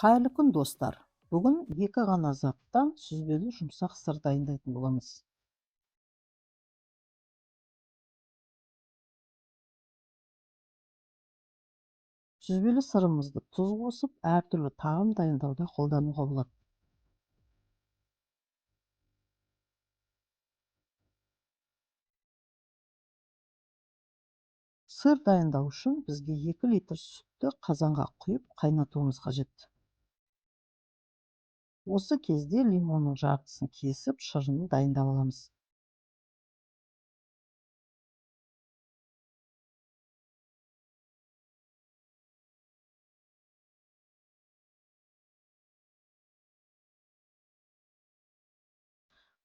Қайырлы күн, достар! Бүгін екі ғана заттан сүзбелі жұмсақ сыр дайындайтын боламыз. Сүзбелі сырымызды тұз қосып, әртүрлі тағам дайындауда қолдануға болады. Сыр дайындау үшін бізге 2 литр сүтті қазанға құйып қайнатуымыз қажет. Осы кезде лимонның жартысын кесіп, шырынын дайындап аламыз.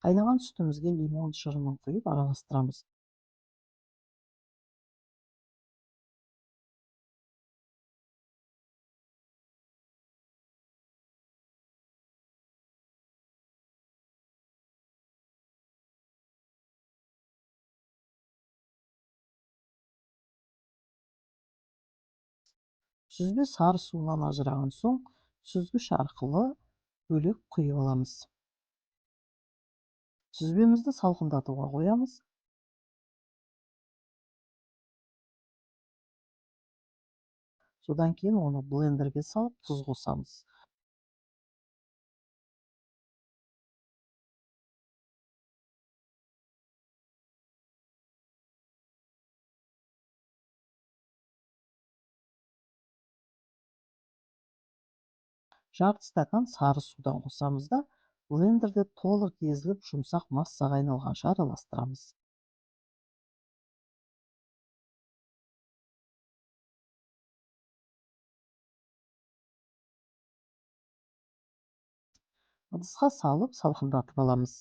Қайнаған сүтімізге лимон шырынын құйып араластырамыз. Сүзбе сары суынан ажыраған соң сүзгіш арқылы бөлек құйып аламыз. Сүзбемізді салқындатуға қоямыз. Содан кейін оны блендерге салып тұз қосамыз. Жарты стакан сары судан қосамыз да, блендерде толық езіліп жұмсақ массаға айналғанша араластырамыз. Ыдысқа салып салқындатып аламыз.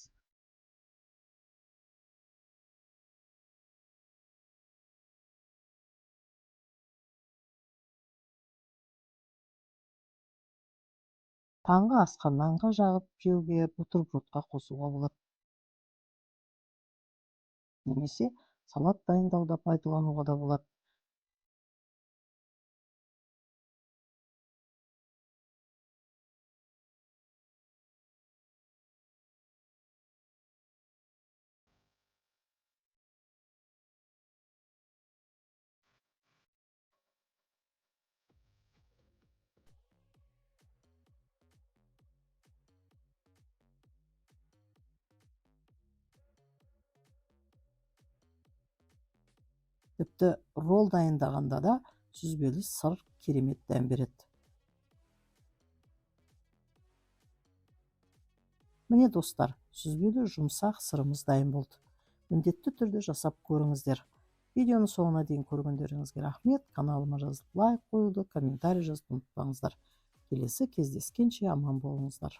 Таңғы асқа нанға жағып жеуге, бутербродқа қосуға болады. Немесе салат дайындауда пайдалануға да болады. Тіпті ролл дайындағанда да сүзбелі сыр керемет дәм береді. Міне, достар, сүзбелі жұмсақ сырымыз дайын болды. Міндетті түрде жасап көріңіздер. Видеоны соңына дейін көргендеріңізге рахмет. Каналыма жазылып, лайк қоюды, комментарий жазуды ұмытпаңыздар. Келесі кездескенше аман болыңыздар.